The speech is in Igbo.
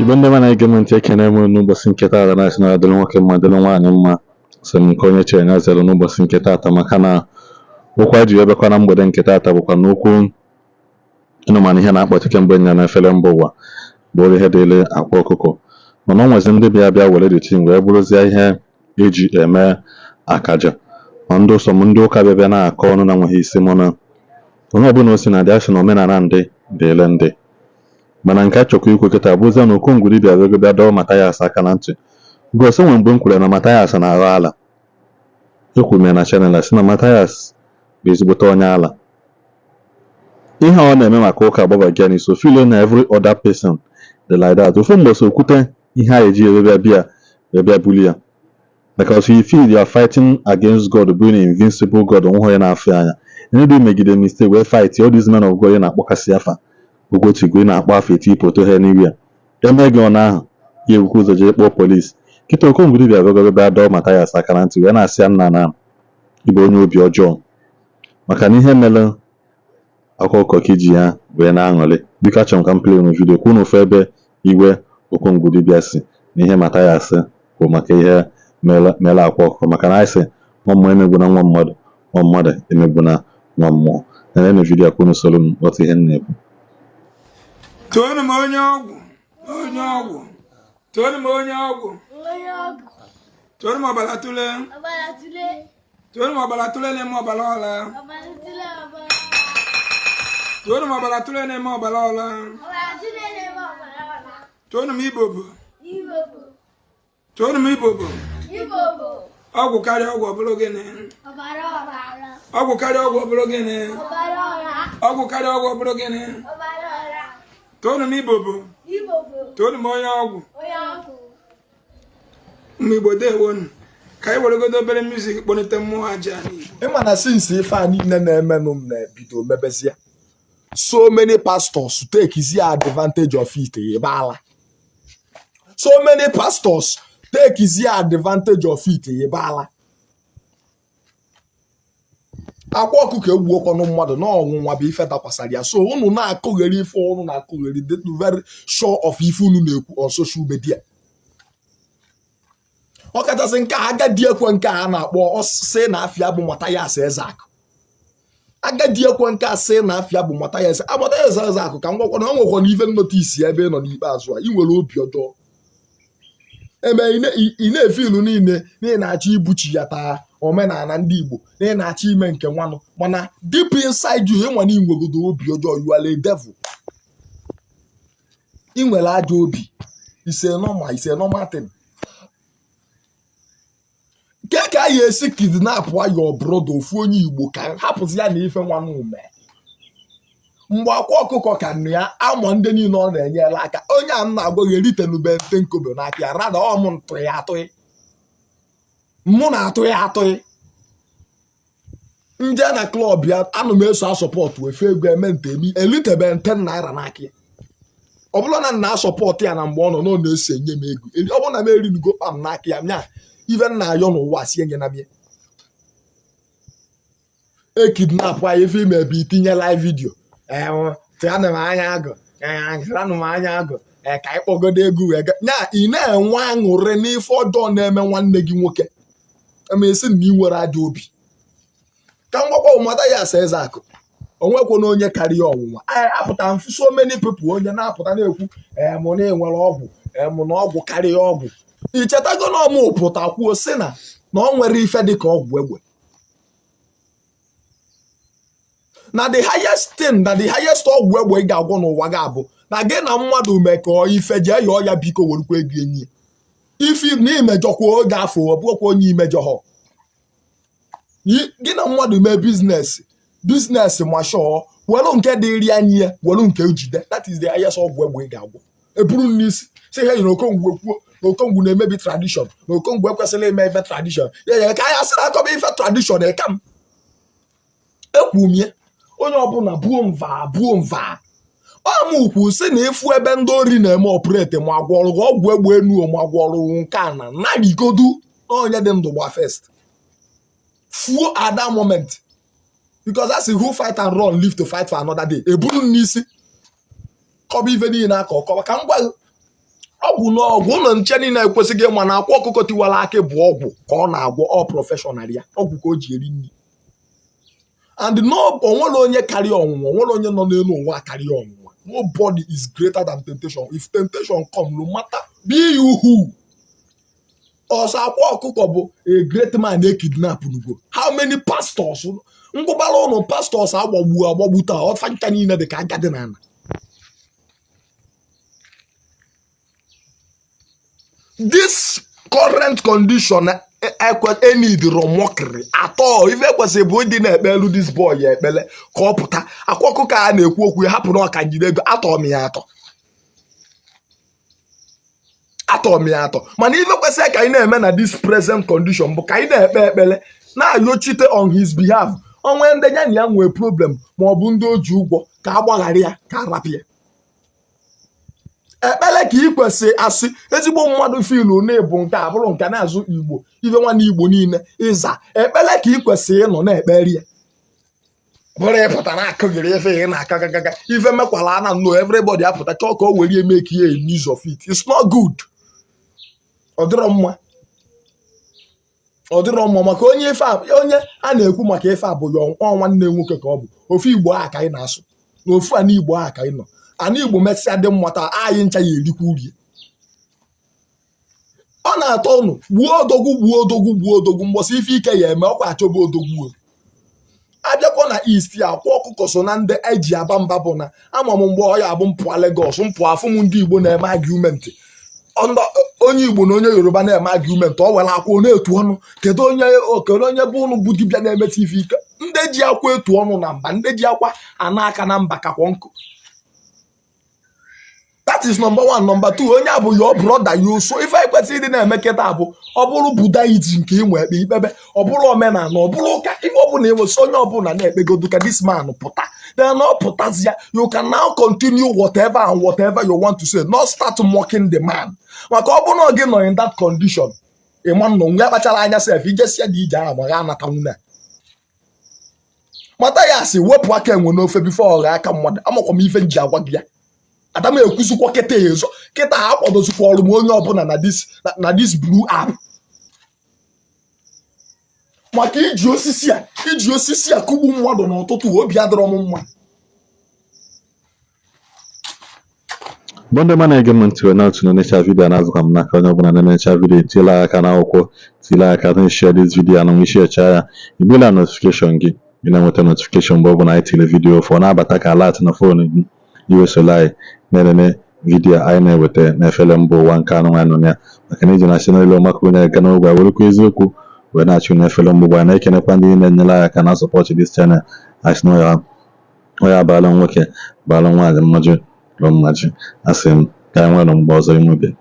Igbo ndị ọma na-ege m ntị, ekene m n'ụbọchị nke taata. Na-asị na ọ dịrị nwoke mma, dịrị nwaanyị mma. Sị m nke onye chere ya zere n'ụbọchị nke taata, maka na okwu a ji wee bịakwa na mgbede nke taata bụkwa na okwu ịnụ mana ihe na-akpọtụ kemgbe nya na efere mba ụwa bụrụ ihe dịrị Akwa Ọkụkọ. Mana o nwezi ndị bịa bịa were the thing wee bụrụzie ihe eji eme akaja, ma ndị ụsọ m ndị ụka bịa bịa na-akọ ọnụ na nweghị isi. Mana onye ọbụla o si na dị asị na omenala ndị dịrị ndị. Mana nke a chọkwa ikwu kịta bụzie na Okongwu dibịa wee bịa dọọ Mathias aka na ntị gosi nwere mgbe m kwuru na Mathias na-aghọ ala. Ekwuru m ya na channel a sị na Mathias bụ ezigbote onye ala. Ihe ọ na-eme maka ụka agbabaghị ya n'isi. O feel na every other person dị like that. Ofu mgbe so okwute ihe a eji ebe bịa bịa wee bịa buli ya, because he feel you are fighting against God, being invincible God onwe onye na-afụ ya anya. Ndị megide mistake wee fight all these men of God ị na-akpọkasị afa Ugochukwu, ị na-akpọ afa eti poto ha n'ihu ya eme gị ọnụ ahụ ya ebukwa ụzọ jee kpọọ polisi. Kịta Okongwu dibịa bịagogo bịa dọọ Mathias aka na ntị wee na-asị ya nna na ịbụ onye obi ọjọọ, maka na ihe mere Akwa Ọkụkọ ka iji ya wee na-aṅụrị. Biko, achọrọ m ka m play unu video kwuo n'ofu ebe iwe Okongwu dibịa si na ihe Mathias kwuo maka ihe mere Akwa Ọkụkọ, maka na anyị sị nwa mmụọ emegbuna nwa mmadụ, nwa mmadụ emegbuna nwa mmụọ. Na video ka unu soro m ghọta ihe m na-ekwu. Tụọnụ m onye ọgwụ, onye ọgwụ. Tụọnụ m onye ọgwụ. Onye ọgwụ. Tụọnụ m ọbara tụle. Ọbara tụle. Tụọnụ m ọbara tụle na-eme ọbara ọla. Ọbara tụle, ọbara. Tụọnụ m ọbara tụle na-eme ọbara ọla. Ọbara tụle na-eme ọbara ọla. Tụọnụ m ibobo. Ibobo. Tụọnụ m ibobo. Ibobo. Ọgwụ karịa ọgwụ, ọ bụrụ gịnị? Ọbara ọla. Ọgwụ karịa ọgwụ, ọ bụrụ gịnị? Ọbara ọla. Ọgwụ karịa ọgwụ, ọ bụrụ gịnị? Ọbara ọla. Tụọnụ m ibobo. Ibobo. Tụọnụ m onye ọgwụ. Onye ọgwụ. Mgbe Igbo, dewonu. Ka anyị weregodo obere music kpọlite mmụọ aja n'Igbo. Ịma na since ife a niile na-emenụ m na-ebido mebezie, so many pastors take advantage of it. Ịbaala, so many pastors take advantage of it. Ịbaala, Akwa Ọkụkọ egbuokwanụ mmadụ na ọnwụnwa bụ ife dakwasara ya. So unu na-akụgheri ife unu na-akụgheri, dị very sure of ife unu na-ekwu on social media, ọkachasị nke a agadi ekwe nke a na-akpọ sị na afịa bụ Mathias Ezeakụ. Agadi ekwe nke a sị na afịa bụ Mathias Mathias Ezeakụ. Ka m gwakwa na o nwekwana ife notice ebe ị nọ n'ikpeazụ a. Ị nwere obi ọjọọ eme ị na-efe ilu niile na ị na-achọ ibuchi ya taa omenala ndị Igbo, na ị na-achọ ime nke nwanụ, mana deep inside you, ịnwa na inwegodo obi ọjọọ. You are a devil. Ị nwere ajọ obi. It's a normal thing. Nke ka a ga-esi kidnap your brother, ofu onye Igbo, ka hapụzi ya na ife nwanụ ume mgbe Akwa Ọkụkọ ka nụ ya ama ndị niile ọ na-enyere aka. Onye a m na-agwa gị eritenube nte nkobe n'aka ya rada ọ mụ ntụ ya atụghị, mụ na-atụ ya atụghị. Nje na club ya, anụ m eso asupport efe ego eme nte emi elitebe 10 naira n'aka ya. Ọ bụrụ na m na-asupport ya na mgbe ọ nọ na ọ na-eso enye m ego, ọ bụrụ na m erinugo kpam n'aka ya nya ife m na-ayọ n'ụwa si enye na m ya. E kidnap anyị, ife ime bụ itinye live video, tịanụ m anya agụ, tịanụ m anya agụ, ee, ka anyị kpọgodo egwu wee nya. Ị na-enwe aṅụrị n'ife ọjọọ na-eme nwanne gị nwoke. Ema esi na ị nwere ajọ obi. Ka m gwakwa Mathias Ezeakụ, onwekwana onye karịa ọnwụnwa. Anyị apụta mfu so many people, onye na-apụta na-ekwu, ee, mụ na enwere ọgwụ, ee, mụ na ọgwụ karịa ọgwụ. Ichetago na ọmụ pụta kwuo sị na ọ nwere ife dị ka ọgwụ egbe, na the highest thing, na the highest ọgwụ egbe ị ga-agwọ n'ụwa ga-abụ na gị na mmadụ mekọọ ife, jee yọọ ya biko, werukwa ego enyi ya. Ife na imejọkwa oge afọ, ọ bụrụkwa onye imejọ ha. Gị na mmadụ mee business, business ma shọọ, welu nke dịrị anyị ya, welu nke jide. That is the highest ọgwụ egbe ị ga-agwọ. Eburu m n'isi si ihe na Okongwu ekwuo na Okongwu na-emebi tradition, na Okongwu ekwesịrị ime ife tradition ya ya ka anyị asị na akọba ife tradition ịka m ekwu m ya. Onye ọbụla buo mva buo mva ọmụkwu si na ịfụ ebe ndị ori na-eme operate, ma gwọrọ gị ọgwụ egbe enu, ma gwọrọ nke a na narigodu na onye dị ndụ gba first fuo at that moment, because as who fight and run live to fight for another day. Eburu m n'isi kọba ife niile aka ọkọba. Ka m gwa gị, Ọgwụ na ọgwụ ụlọ nche niile ekwesịghị ịma na Akwa Ọkụkọ Tiwara Akị bụ ọgwụ ka ọ na-agwọ. Ọ professional ya, ọgwụ ka o ji eri nri. And no, onwere onye karịa ọnwụnwa, onwere onye nọ n'elu ụwa karịa ọnwụnwa. Nobody is greater than temptation. If temptation come, no matter be you who, ọsọ Akwa Ọkụkọ bụ a great man e kidnap nugo. How many pastors ngụbara ụnụ pastors agbagbu agbagbu taa? Ọfa ncha niile dị ka agadi na ala. This current condition enidiro mockery atọ. Ife ekwesịrị bụ ịdị na-ekpe elu this boy ya ekpele ka ọ pụta. Akwa Ọkụkọ a na-ekwu okwu ya, hapụ na ọka jide ego. Atọ m ya atọ, atọ m ya atọ. Mana ife kwesịrị ka anyị na-eme na this present condition bụ ka anyị na-ekpe ekpele, na-ayọchite on his behalf. Onwe ndị ya na ya nwee problem ma ọ bụ ndị o ji ụgwọ, ka a gbaghara ya, ka a rapụ ya. Ekpele ka ị kwesị asị ezigbo mmadụ filu na ịbụ nke a bụrụ nke na-azụ Igbo ife nwanne Igbo niile ịza ekpele ka ị kwesịrị ịnọ na-ekpere ya, bụrụ ịpụta na akụghịrị ife ị na-aka gagaga. Ife mekwala na nnọọ everybody apụta chọọ ka o were make ya a news of it. It's not good. Ọ dịrọ mma, ọ dịrọ mma. Maka onye ife onye a na-ekwu maka ife a bụ ya ọ nwanne nwoke ka ọ bụ. Ofu Igbo a ka anyị na-asụ na ofu ana Igbo a ka anyị nọ. Ana Igbo mesịa dị mma taa, anyị ncha ya erikwa uri. Ọ na-atọ ụnụ gbuo odogwu, gbuo odogwu, gbuo odogwu. Mgbọsị ife ike ya eme ọkwa achọba odogwu. Abịakwa na East ya, Akwa Ọkụkọ so na ndị eji aba mba. Bụ na ama m mgbe ọ ya abụ mpụa Lagos, mpụa afụ m ndị Igbo na-eme argument, onye Igbo na onye Yoruba na-eme argument, ọ were akwa na-etu ọnụ. Kedu onye, kedu onye bụ ụnụ bụ dibịa na-emeta ife ike? Ndị ji akwa etu ọnụ na mba, ndị ji akwa ana aka na mba kakwa nkụ. That is number one. Number two, onye a bụ your brother, you so ife ekwesịrị ịdị na-eme kịta bụ ọ bụrụ Buddhism nke ịnwe ekpe ikpebe, ọ bụrụ omenala, ọ bụrụ ụka, ife ọbụla enwesị, onye ọbụla na-ekpegodu ka this man pụta. Then ọ pụtazịa, you can now continue whatever and whatever you want to say, not start mocking the man. Maka ọ bụrụ na gị nọ in that condition, ịma nnọ nwe akpachara anya sef ijesia dị ije ahụ ma ga anata nwunye mata ya asị wepụ aka enwe n'ofe before ọ ghaa aka mmadụ. Amakwa m ife m ji agwa gị ya. Ada m ekwuzikwa kịta ezo kịta akwadozikwa ọrụ m onye ọbụla na this blue app maka iji osisi a, iji osisi a kụgbu mmadụ n'ụtụtụ. Obi adịrọ m mma. Bụ ndị ma na-ege m ntị wee na-atụ na-enecha vidiyo na-azụkwa m n'aka onye ọbụla na-enecha vidiyo etiela aka n'akwụkwọ, tiela aka na share this video anụ isharecha ya, igbela notification gị, ị na-enweta notification mgbe ọbụla anyị tiri vidiyo fọ na-abata ka alert na phone gị, iwe soro anyị na-enene vidiyo anyị na-eweta n'efere mba ụwa nke anụ nwaanyị nọ ya. Maka na iji na-achị n'elu ọmakụ na-aga n'ogwe werekwa eziokwu wee na-achụ n'efere mba ụwa. Na-ekenekwa ndị na-enyere anyị aka na support this channel. Asị na ọ ya abaala nwoke, baala nwaanyị, mmaji lụ mmaji. Asị m ka anyị nwere mgbe ọzọ inwebe.